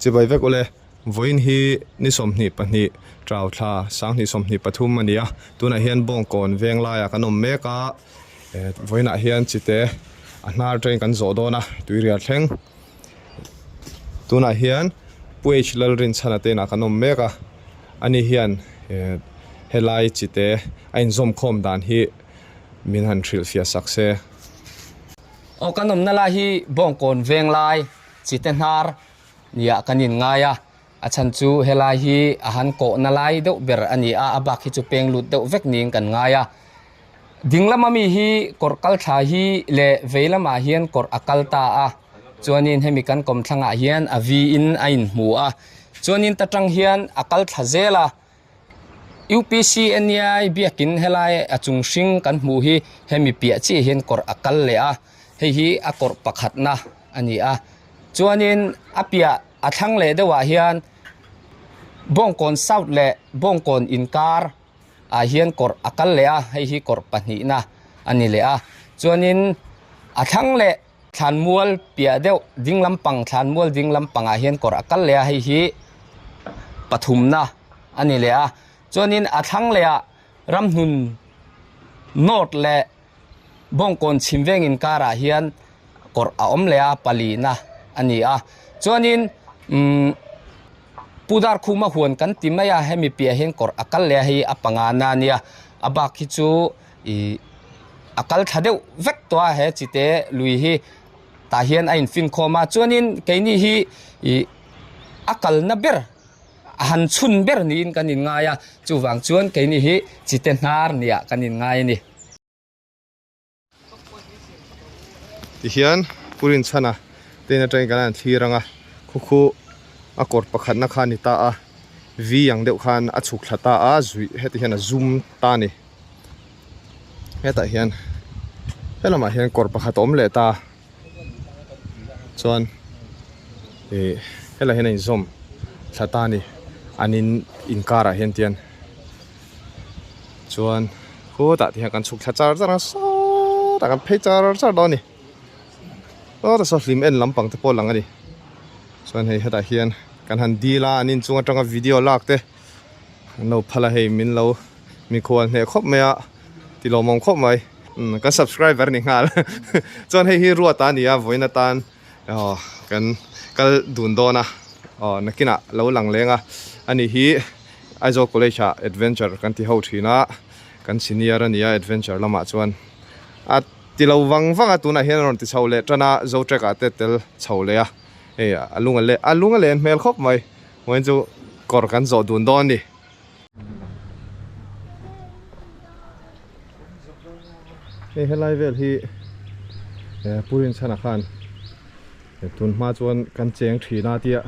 Chibai vek ule, vawiin hi ni 22 Trau thla 2023 a ni a, tunah hian Bawngkawn veng laiah kan awm mek a, vawiinah hian chite a hnar train kan zawh dawn a, tuirial thleng. Tunah hian Pu H Lalrinchhana te inah kan awm mek a, ani hian helai chite a inzawm khawm dan hi min han hrilhfiah sak se. Aw kan awmna lai hi Bawngkawn veng lai chite hnar nia kan inngai a, a chhan chu helai hi a han kawhna lai deuh ber a ni a, a bak hi chu peng lut deuh vek niin kan ngai a. Ding lama mi hi kawrh kal thla hi leh vei lamah hian kawrh a kal ta a, chuanin hemi kan kawmthlangah hian a vi in a inhmu a, chuanin ta tang hian a kal thla zel a. UPC ania biakin helai a chung hring kan hmuh hi hemi piah chiah hian kawrh a kal leh a, hei hi a kawrh pakhatna a ni a. Chuanin a piah a thlang leh deuhah hian Bawngkawn South leh Bawngkawn inkar ah hian kawrh a kal leh a, hei hi kawrh pahnihna a ni leh a. Chuanin a thlang leh Thlanmual piah deuh ding lampang thlanmual ding lampangah hian kawr a kal leh a hei hi pathumna a ni leh a chuanin a thlang leh ah ramhnun north leh bawngkawn chhim veng inkarah hian kawr a awm leh a palina a ni a chuanin umm Pu Darkhuma huan kan ti mai a hemi piah hian kawr a kal leh a hei a pangana a nia a bak hi chu ih a kal thla deuh vek tawh a he chite lui hi tah hian a infinkhawm a chuanin keini hi ih a kalna ber a han chhun ber niin kan inngai a chuvang chuan keini hi chite hnar nia kan inngai a ni. Tihian Pu Rinchhana te in atangin kan han thlir ang a, khu khu a kawr pakhatna kha a ni ta a, V ang deuh khan a chhuk thla ta a, zuih heti hian a zum ta a ni. Hetah hian he lamah hian kawr pakhat a awm leh ta chuan ih helaiah hian a inzawm thla ta a ni an in inkarah hian tian. Chuan khutah te hian kan chhuk thla char char a sawtah kan phei char char dawn a ni sawtah saw hlim en lampang te pawh a lang a ni chuan hei hetah hian kan han dil a an inchung atanga video lak te an lo phal a hei min lo mikhual hneh khawp mai a ti lawmawm khawp mai umm kan subscriber ni nghal chuan hei hi ruata a ni a vawiin atan aw kan kal dun dawn a aw nakinah lo lang leng a ani hi Aizawl College ah adventure kan ti ho thin a kan senior a ni a adventure lamah chuan a ti lo vang vang a tunah hian a rawn ti chho leh tan a Zotrek ah te tel chho leh a hei a lung a leh a lung a len hmel khawp mai vawiin chu kawr kan zawh dun dawn a ni. Hei helai vel hi Pu Rinchhana khan tun hma chuan kan cheng thin a tia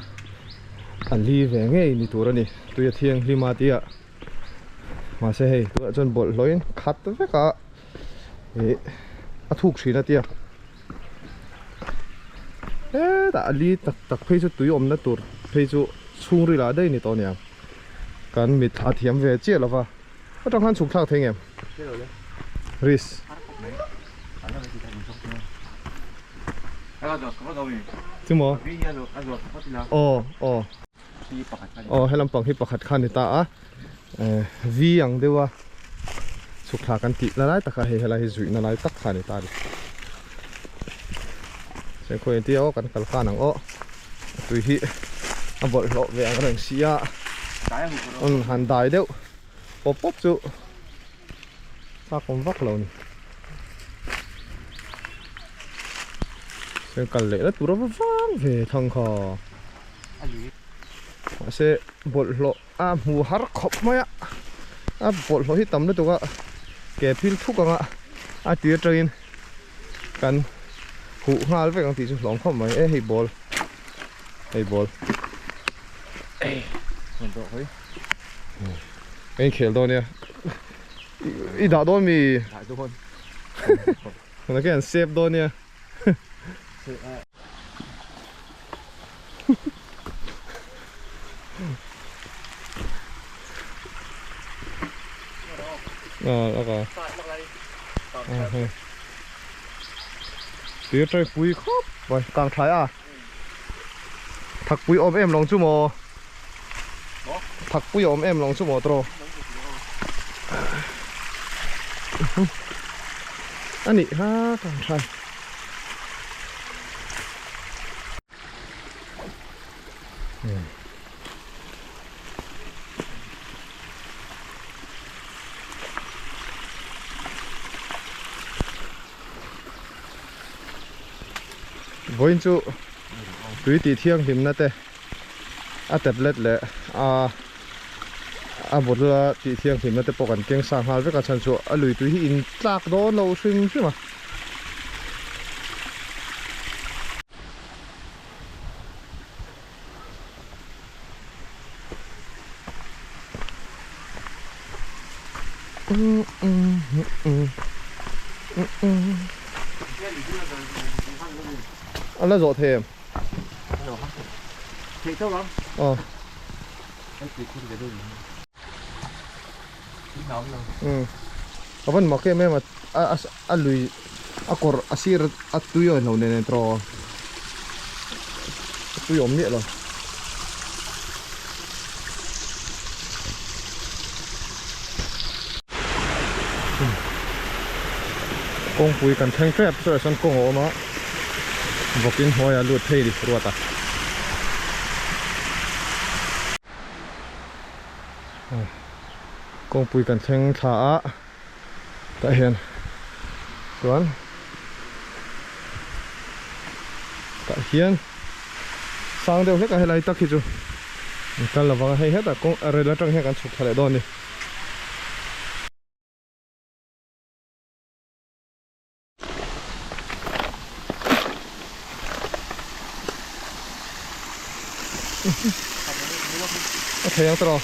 a li ve ngei ni tur a ni tui a thianghlim a tia mahse hei tunah chuan bawlhhlawh in khat vek a ih a thuk thin a tia hetah a li tak tak phei chu tui awmna tur phei chu chhungril ah daih a ni tawh aniang kan mit a thiam ve chiah lova. Atang khan chhuk thlak thei ngem? Risk. Chu maw? Aw aw. Aw helam pang hi pakhat kha ni ta a. V ang deuh a chhuk thla kan tih na lai tak a hei helai hi zuih na lai tak kha ni ta a ni. Chengkhawi an tia aw kan kal khan ang aw. Tui hi a bawlhhlawh ve ang reng si a. Han dai deuh. Pawp pawp chu chak awm vak lo ni. Chuan kal leh la tur a va vang ve thang kha. Mahse bawlhhlawh a hmu har khawp mai a. A bawlhhlawh hi tam lutuk a ke phil thuk ang a a tir atangin kan huh nghal vek ang tih chu hlawm khawp mai. E hei ball hei ball. Ka inkhel dawn nia i dah dawn mi dah dawn na ke an save dawn nia ờ ok tui trai pui khawp mai kang thlai a. Thakpui awm em lawng chu maw? Thakpui awm em lawng chu maw tawh? A nih kha ka han try. Vawiin chu tui tih thianghlimna te a tablet leh a a bottle a tih thianghlimna te pawh kan keng sa nghal vek a chhan chu a lui tui hi in tlak dawn lo hrim hrim a. A la zawh thei em? Thei tho ang. Aw. Umm a van mak em em a a a lui a kawr a sir a tui a inlo nen nen tawh a tui awm miah lo. Kawngpui kan thleng tep chuan sawn kawng a awm a vawkin hnuaiah lut phei a ni ruat a. Kawngpui kan thleng thla a tah hian chuan tah hian sang deuh hlek a helai tak hi chu an kal lovang a hei hetah kawng rel atang hian kan chhuk thla leh dawn a ni. A thei ang tawh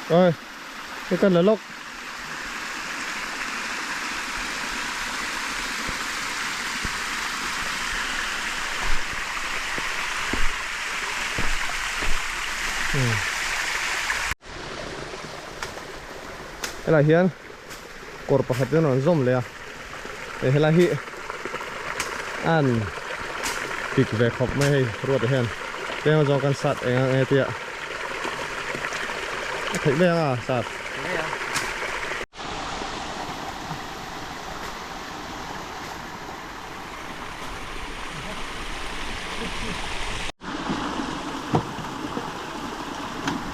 oi cái cần là lốc Helai hian kawr pakhat te rawn zawm leh a hei helai hi an pik ve khawp mai hei ruat ah hian tlem a zawng kan sat eng ang e tia a theih mai ang a sat.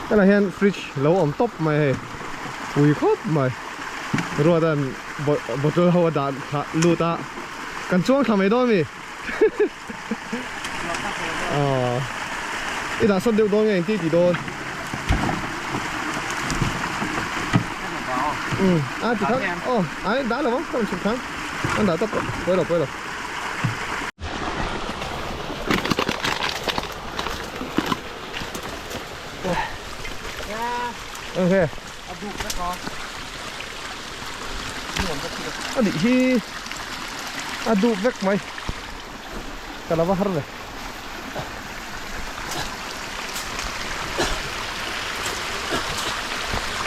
Helai hian fridge lo awm tawp mai hei pui khawp mai ruat an bottle ho a dah thla lut a kan chuang thla mai dawn mi aw i dah sawt deuh dawn nge engti tih dawn um a ti khan aw ai dah lo ang ka rawn chhuk thang an dah tawp pawi lo pawi lo. Ok. A nih hi a duh vek mai. Ka lo va har ve.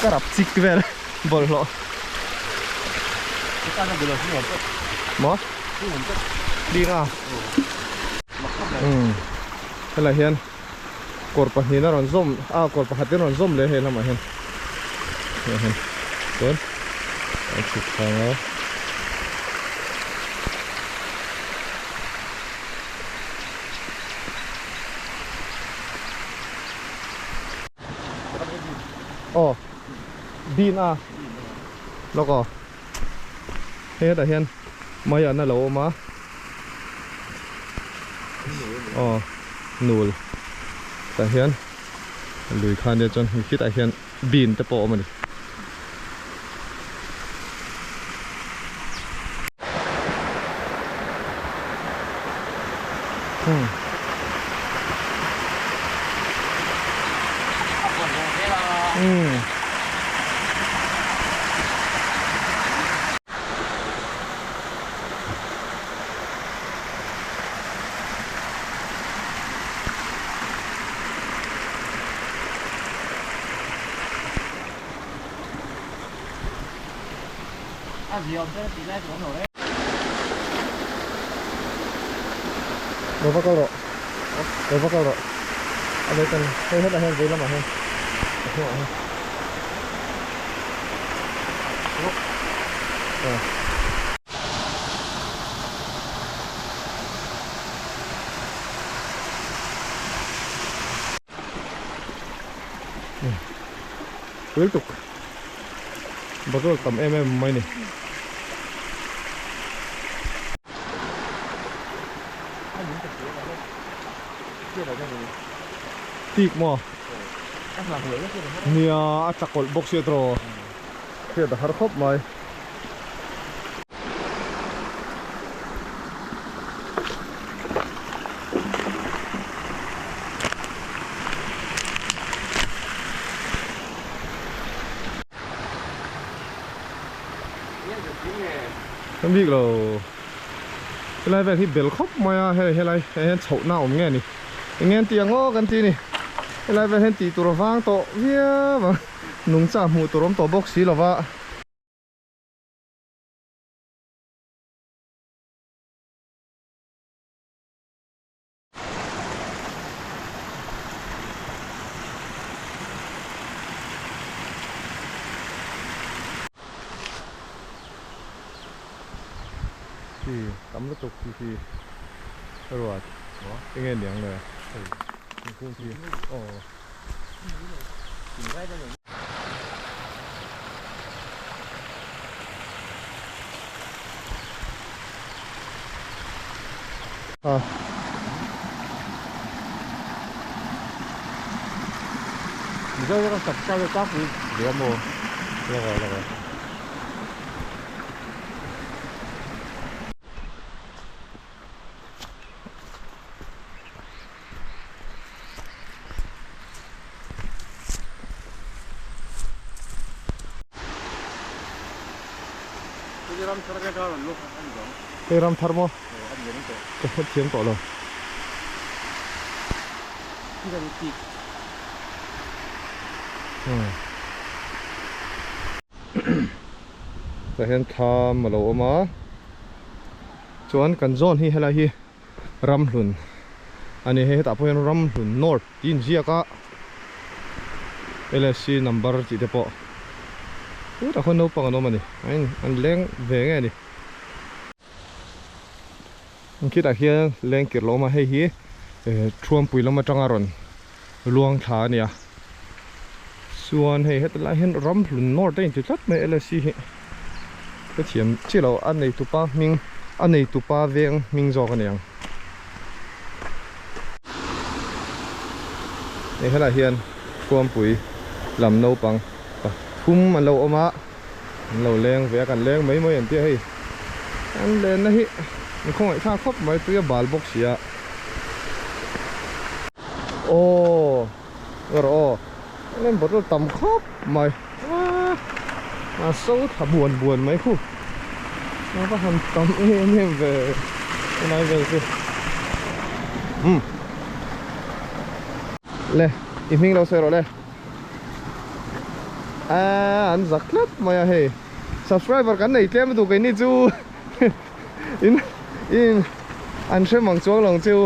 Ka rap chik vel bawlhhlawh. Maw? Ding a. Umm. Helai hian kawr pahnih a rawn zawm a kawr pakhat in a rawn zawm leh hei lamah hian hei hian chuan a chhuk thang a. Aw bin a lawk aw hei hetah hian mai an a lo awm a. Aw nul tah hian lui kha ania chuan hei khitah hian bean te pawh a awm a ni. Lo va kal rawh lo va kal rawh a lei kan hei hetah hian vei lamah hian a hnungah hian aw. Tui tuk bottle tam em em mai ni. Tik maw? Nia a tla kawlh bawk sia tawh hriat a har khawp mai. Kan bik lo helai vel hi bel khawp mai a hei helai ah hian chhoh na awm nge ni eng nge an tih ang aw kan ti a ni helai vel hian tih tur a vang tawh viau ang nungcha hmuh tur awm tawh bawk si lo va. Khi tam lutuk khi khi ruat enge niang le thingkung khi aw. A. Mizoram subscriber tlangpui ve a maw? Lawk lawk. Hei ram thar maw? Ka hre thiam tawh lo. Tah hian thlam a lo awm a, chuan kan zawn hi helai hi Ramhlun a ni. Hei hetah pawh hian Ramhlun North tih inziak a, LSC number tih te pawh chutah khuan naupang an awm a ni. An leng ve nge a ni. Khitah khian leng kir lo awm a, hei hi Thuampui lam atanga rawn luang thla a ni a. Chuan hei heti lai hian Ramhlun North a inti tlat mai LSC hi ka thiam chiah lo a neitupa hming a neitupa veng hming zawk a ni ang. Hei helaiah hian Thuampui lam naupang pathum an lo awm a. An lo leng ve a, kan leng mai mai an tia hei. An lenna hi an khawngaih thlak khawp mai, tui a bal bawk si a. Aw, erawh aw, len bottle tam khawp mai. A so tha buan buan mai khu. A va han tam em em ve helai vel chu. Umm. Le, i hming lo sawi rawh le. Aaa an zak tlat mai a hei subscriber kan nei tlem lutuk keini chu in in an hre mang chuang lo ang chu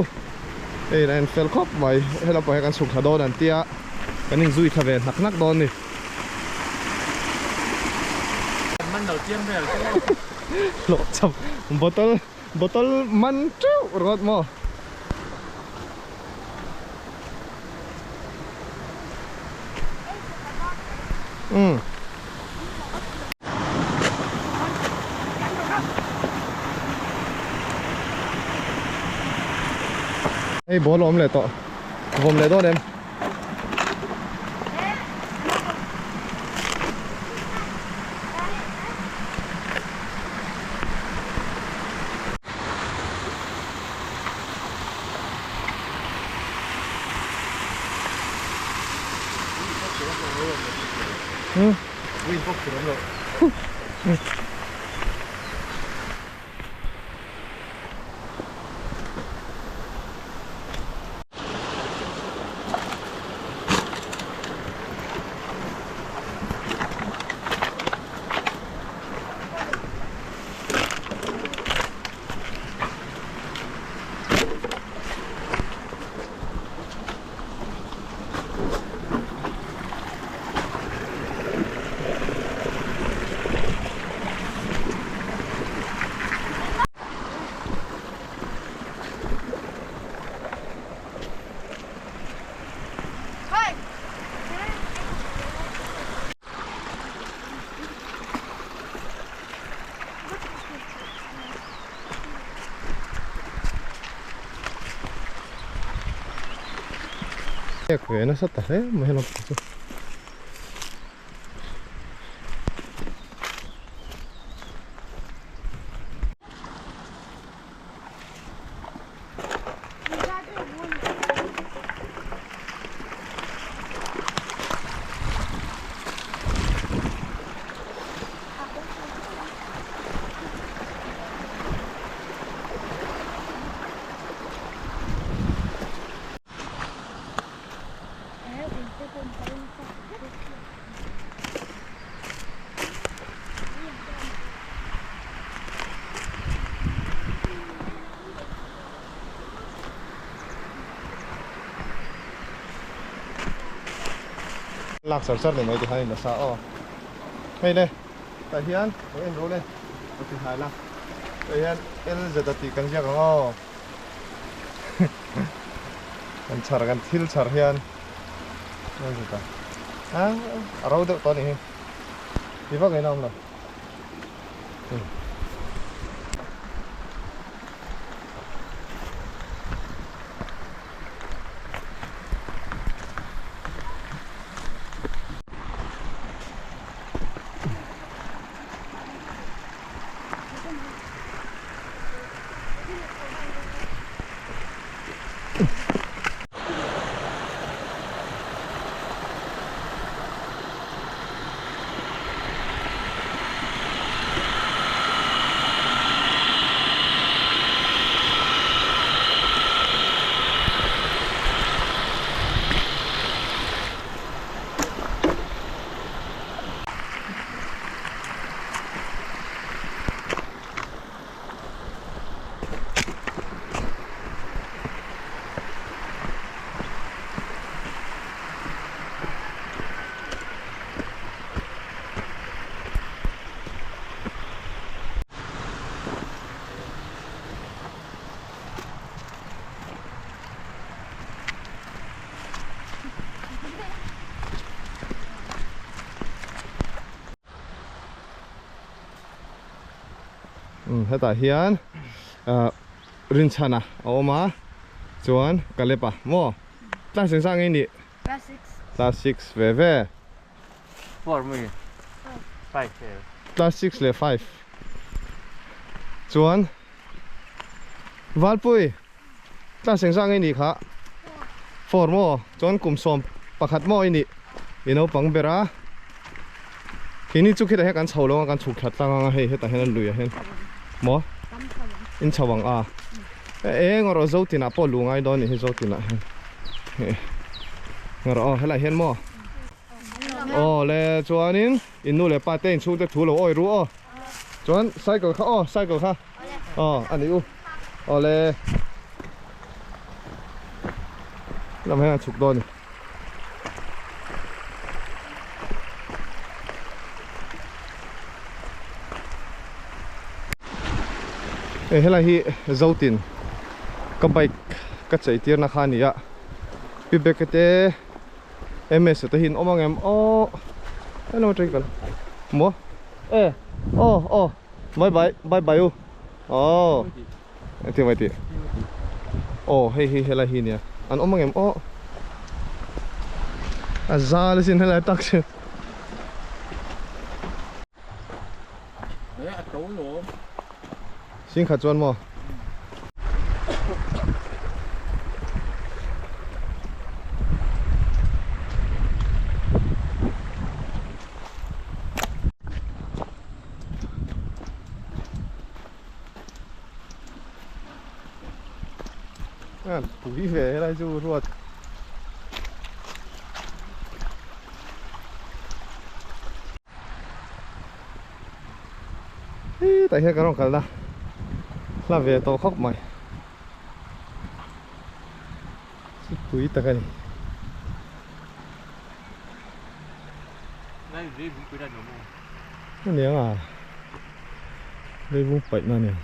hei a in fel khawp mai helai pawh hian kan chhuk thla dawn an tia kan in zui thla ve hnak hnak dawn a ni. Hlawh cham bottle bottle man teuh ringawt maw. Umm. Hei ball a awm leh tawh. Vawm leh dawn em? Tek ve nasa ta hle mai helai chu. Lak char char ni mai ti khan in nasa aw hei le tah hian lo en ro le lo ti hnai la tah hian L zet a tih kan ziak ang aw kan chhar kan thil chhar hian L zet a a a ro deuh tawh a nih hi ti vak in a awm lo. Hetah hian Rinchhana a awm a chuan Kalep-a maw class engzah nge i nih? Class 6. Class 6 ve ve. 4 mai 5 e. Class 6 leh 5 chuan Valpui class engzah nge i nih kha? 4 maw chuan kum sawm pakhat maw i nih i naupang ber a keini chu khitah hian kan chho lo a kan chhuk thla tlang ang a hei hetah hian a lui ah hian maw in chho ang a eng erawh Zotinah pawh luh ngai dawn a nih hi Zotinah hian eng erawh aw helaiah hian maw. Aw le chuanin in nu leh pa te inchhung te thu lo awi ru aw chuan cycle kha aw cycle kha aw a ni u aw le lam hian a chhuk dawn a ni. Hei helai hi Zotin ka bike ka chei tirna kha a ni a pi bag te ms te hi an awm ang em aw hello atangin kan maw e aw aw bye bye bye bye u aw engtin mai tih aw hei hi helai hi nia an awm ang em aw a zal asin helai tak chu Singkhat chuan maw? Pui ve helai chu ruat. Hetah hian kan rawn kalna hla ve tawh khawp mai chu pui tak a ni. Aniang a leivung paihna aniang.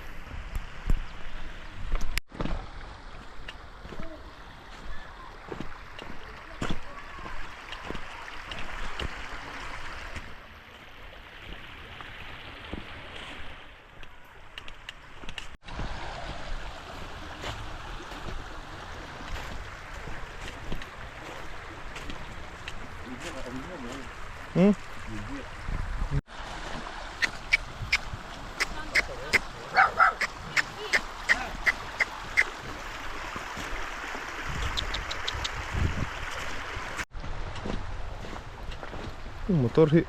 Hmm? Motor hi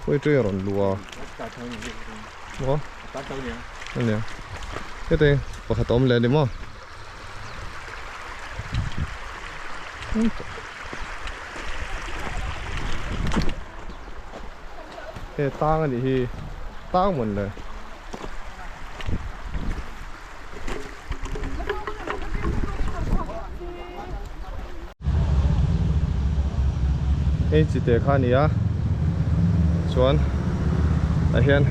khawi atang a rawn luh a maw ania heti pakhat a awm leh a ni maw he tang a nih hi tang mawn le. Hei chi te kha a ni a chuan tah hian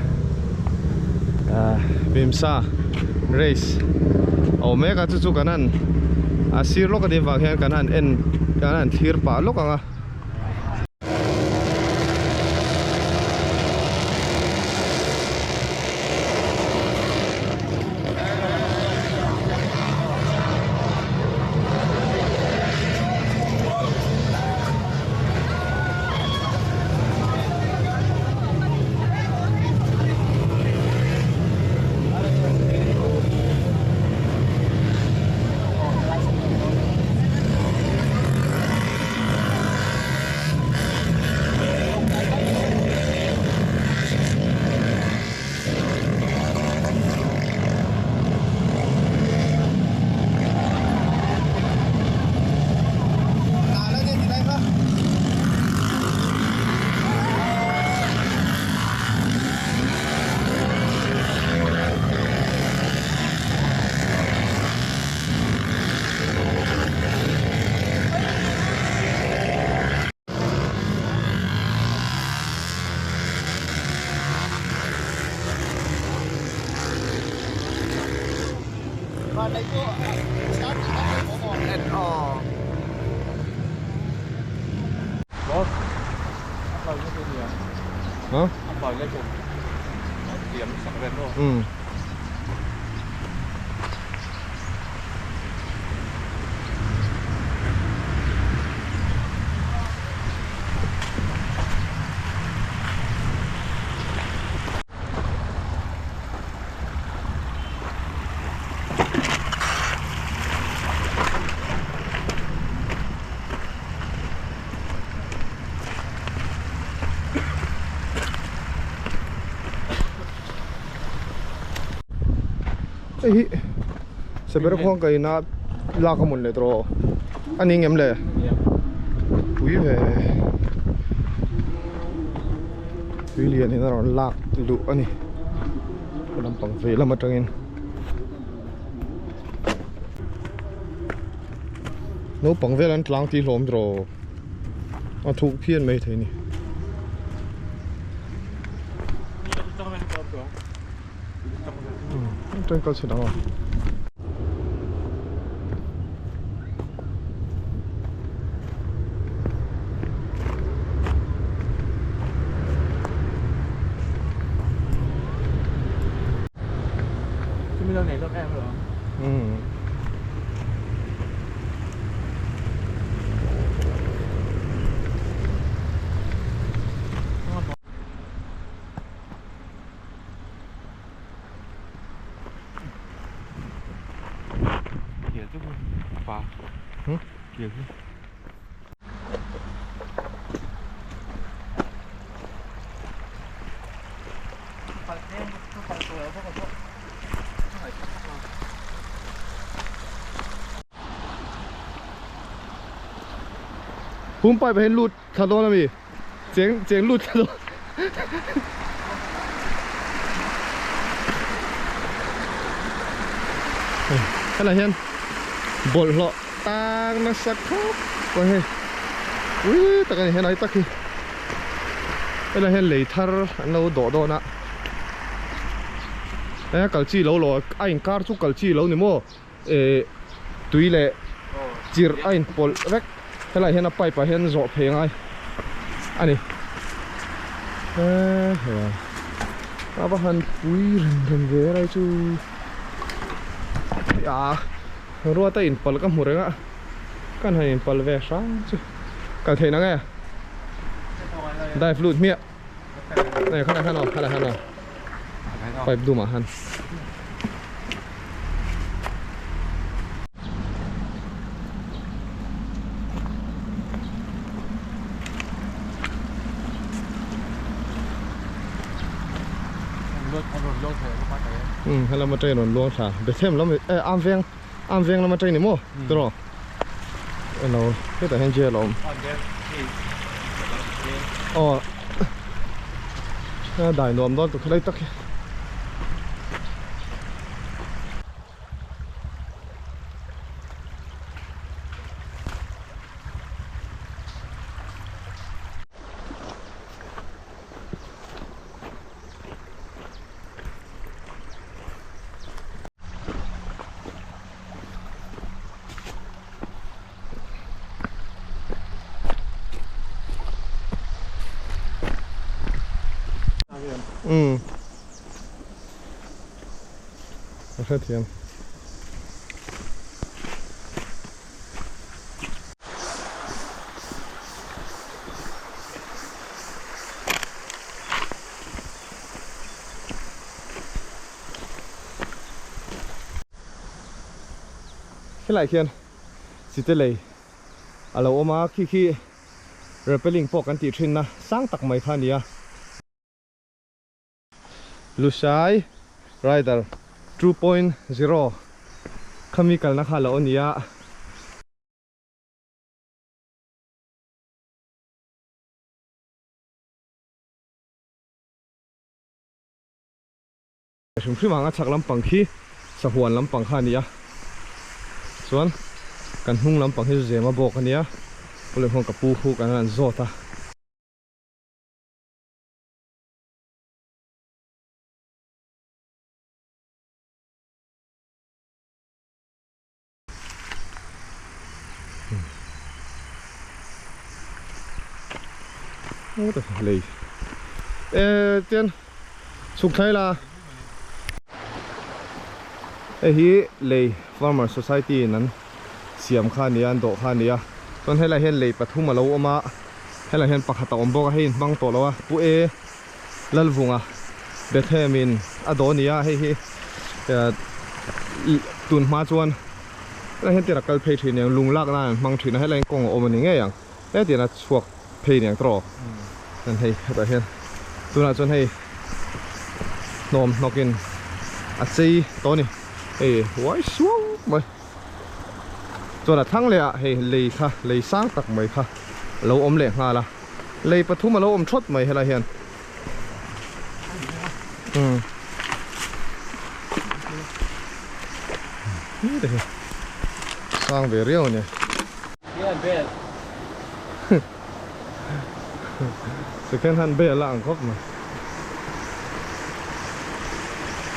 ahh hmimsa race a awm mek a chu chu kan han a sir lawk a nih vang hian kan han en kan han thlir pah lawk ang a. Hei hi Sabera khuang kaina lak a mun leh tawh a ni ngem le pui ve tui lian in a rawn lak luh a ni lampang vei lam atangin naupang vel an tlang tih hlawm tawh a thuk phian mai thei a ni. Tangkal chhe dang a. Pum pipe ah hian lut thla dawn a mi cheng cheng lut thla dawn helai hian bawlhhlawh tang nasa khawp mai hei ui tak a ni helai tak hi helai hian lei thar an lo dawh dawn a e kal chi lo lo a inkar chu kal chi lo ni maw. eh tui leh chirh a inpawlh vek helaiah hian a pipe ah hian zawh phei angai a ni eh hei a va han pui rem rem ve lai chu ah ruat a inpalh ka hmu reng a kan han inpalh ve hrang chu kal theih na nge. Dive lut hmiah. Này khalai khan aw, khalai khan aw. Pipe dum ah khan. Um helam atangin rawn luang thla Bethlehem lam eh am veng am veng lam atangin ni maw tiraw elo hetah hian jail a awm aw a dai nuam dawn tur khelai tak hi. Umm ka hrethiam. Helaiah hian chite lei a lo awm a, khi khi rappelling pawh kan tih thin na sang tak mai kha a ni a. Lushai Rider 2.0 khami kalna kha a lo ni a. Hrim hrim ang a chhak lampang khi sahuan lampang kha a ni a chuan kan hnung lampang hi chu zema bawk a nia pawleh huan ka pu khu kan han zawt a. Lei e tian chhuk thlai la hei hi lei farmer society in an siam kha a ni a an dawh kha a ni a chuan helaiah hian lei pathum a lo awm a helaiah hian pakhat a awm bawk a hei in hmang tawh lo a pu e Lalvunga Bethlehem in a dawh a ni a hei hi tun hma chuan helai hian tir a kal phei thin aniang lung lak nan an hmang thin a helai hian kawng a awm a ni ngei ang hetiang a chhuak phei aniang tawh chuan hei hetah hian tunah chuan hei hnawm hnawk in a chei tawh a ni hei uai suau mai chuan a thlang leh ah hei lei kha lei sang tak mai kha a lo awm leh nghal a. Lei pathum a lo awm thawt mai helai hian. Umm. Hi te hi. Sang ve riau ania. Second hand bel a ang khawp mai.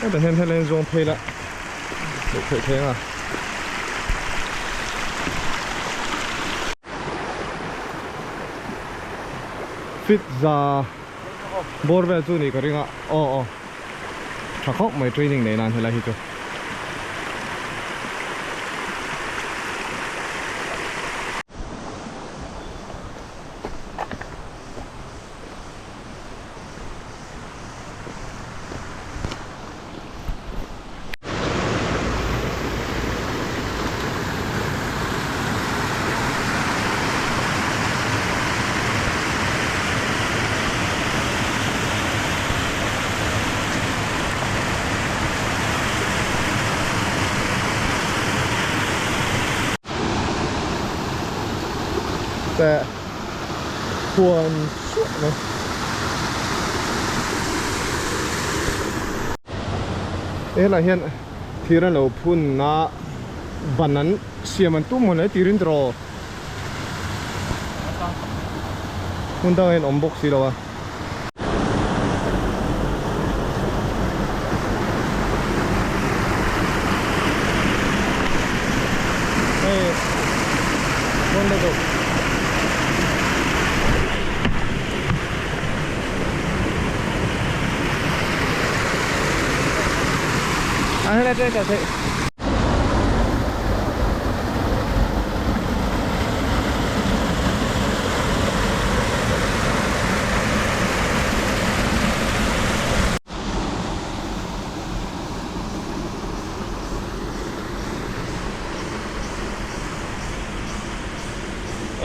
Hetah hian helai hian zawng phei la. Luh theih thei anga. Fit za bawr vel chu ni ka ring a aw aw tha khawp mai training nei nan helai hi chu. Teh huan suah mai. Helai hian thir an lo phun a ban an siam an tum hawn tirin tiraw hmun dangah hian awm bawk si lo a. Hei Honda dawk. A helai te ka theih.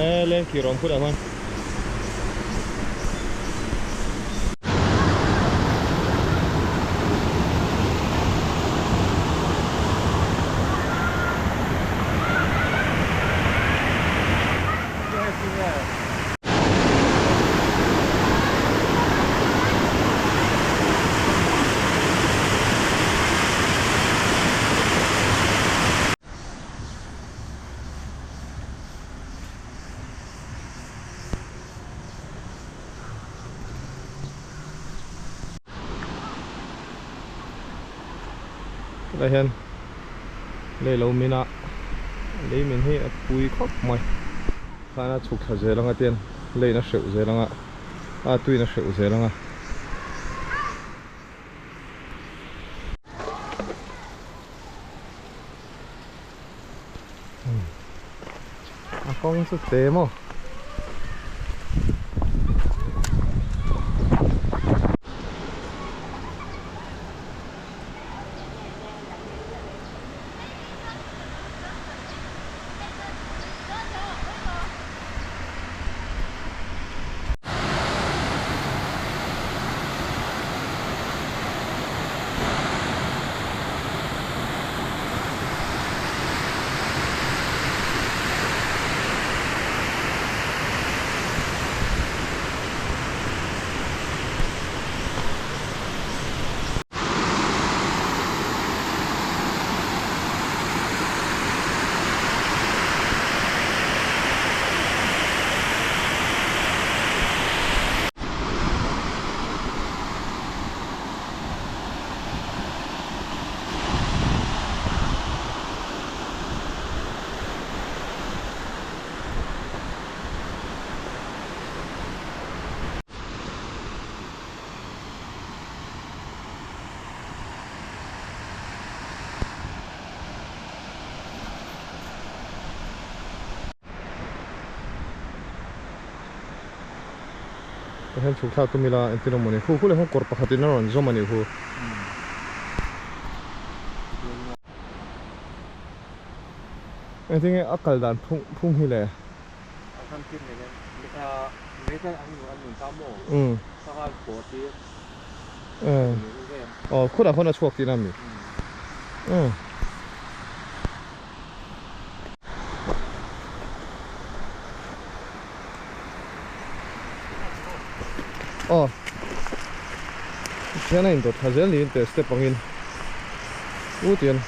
E leng khi rawng phut ah khuan. Helai hian lei lo min a lei min hi a pui khawp mai khana chhuk thla zel anga tian leiin a hreuh zel anga a tuiin a hreuh zel anga. A kawng chu te maw. Tah hian chhuk thlak tum ila engtin awm ani khu khu leh khawn kawr pakhat in a rawn zawm ani khu. Engtin nge a kal dan phung phung hi le. Aw khutah khawn a chhuak tihna a mi. Aw Thian a indawt thla zel niin teh step angin u tian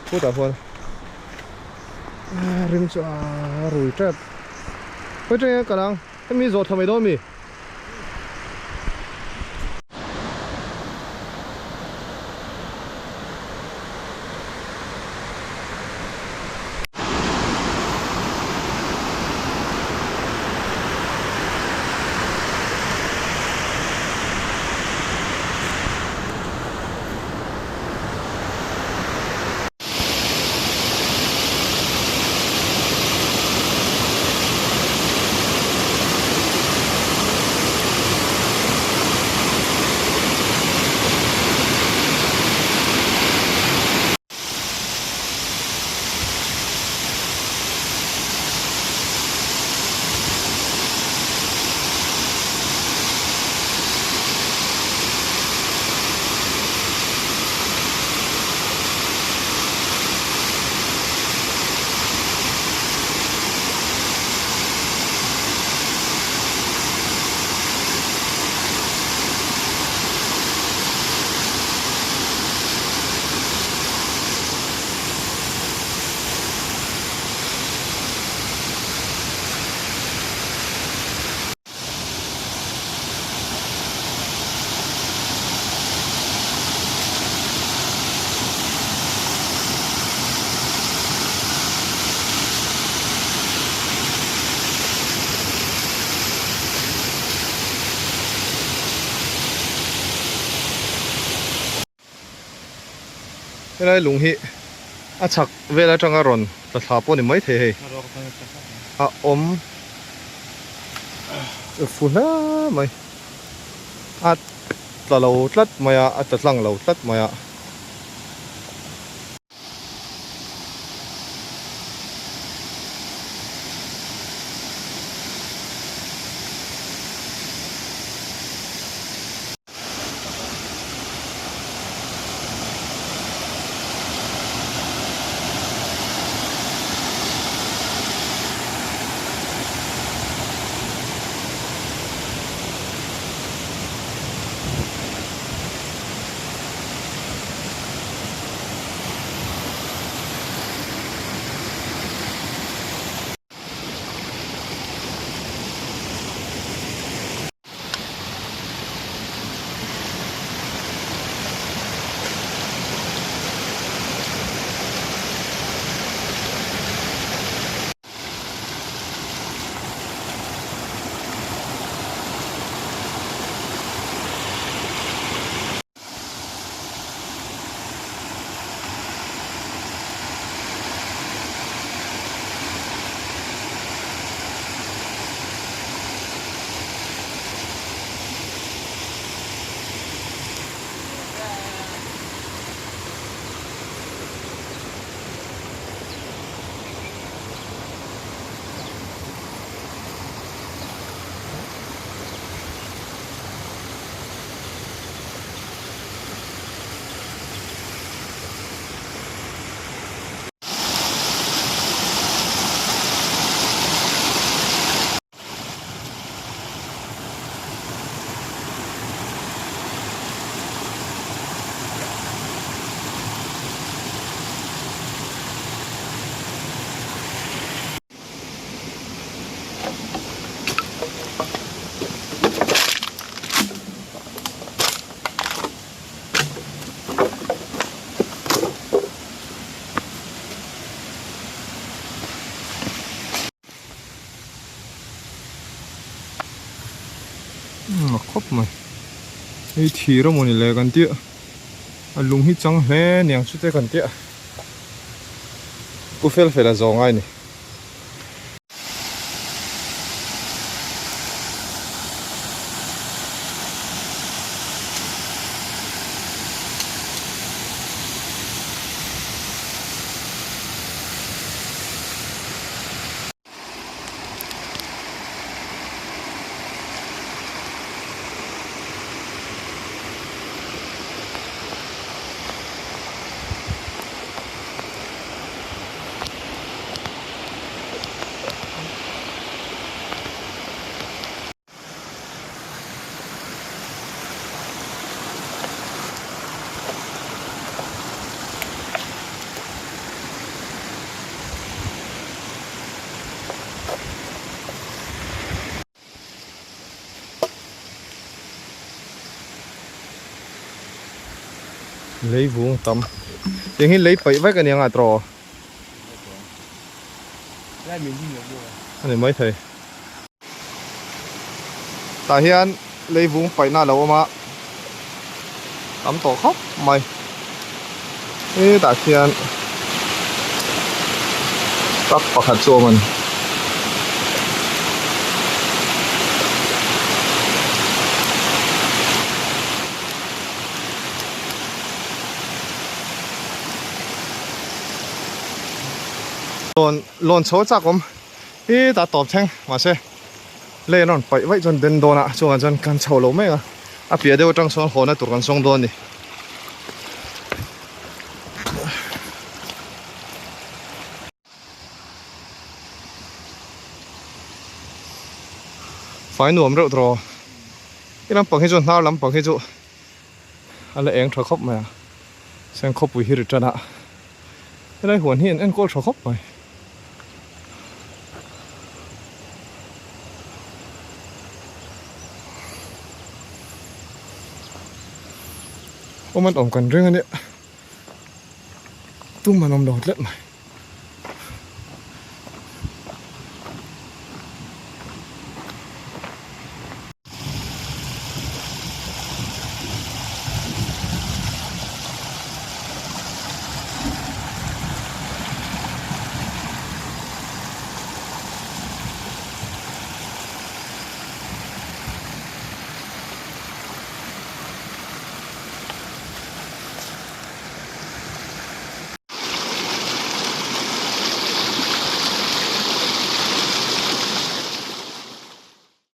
khutah khuan rim chu a rui tep hawi teng e ka lang hemi zawh thla mai dawn mi. Helai lung hi a chhak vel atanga rawn tla thla pawh a ni maithei hei a awm fu hle mai a tla lo tlat mai a a tla tlang lo tlat mai a. mai. Hei thir a mawni le kan tia a lung hi chang hle niang chu te kan tia pu fel fel a zawng ai ni. Lei vung tam tiang hi lei paih vek ania ngai tawh a ni maithei tah hian lei vung paihna a lo awm a tam tawh khawp mai hetah khian truck pakhat chu a awm a ni. Lawn lawn chho a chak awm hetah tawp thleng mahse lei an rawn paih vaih chuan den dawn a chungah chuan kan chho lo mek a a piah deuh atang sawn haw na tur kan sawng dawn a ni. Fai nuam reuh tawh he lampang hi chu hnar lampang hi chu a la eng tha khawp mai a chuan khawpui hi ri tan a helai huan hi an enkawl tha khawp mai. Awm an awm kan ring a nia tum an awm lo tlat mai.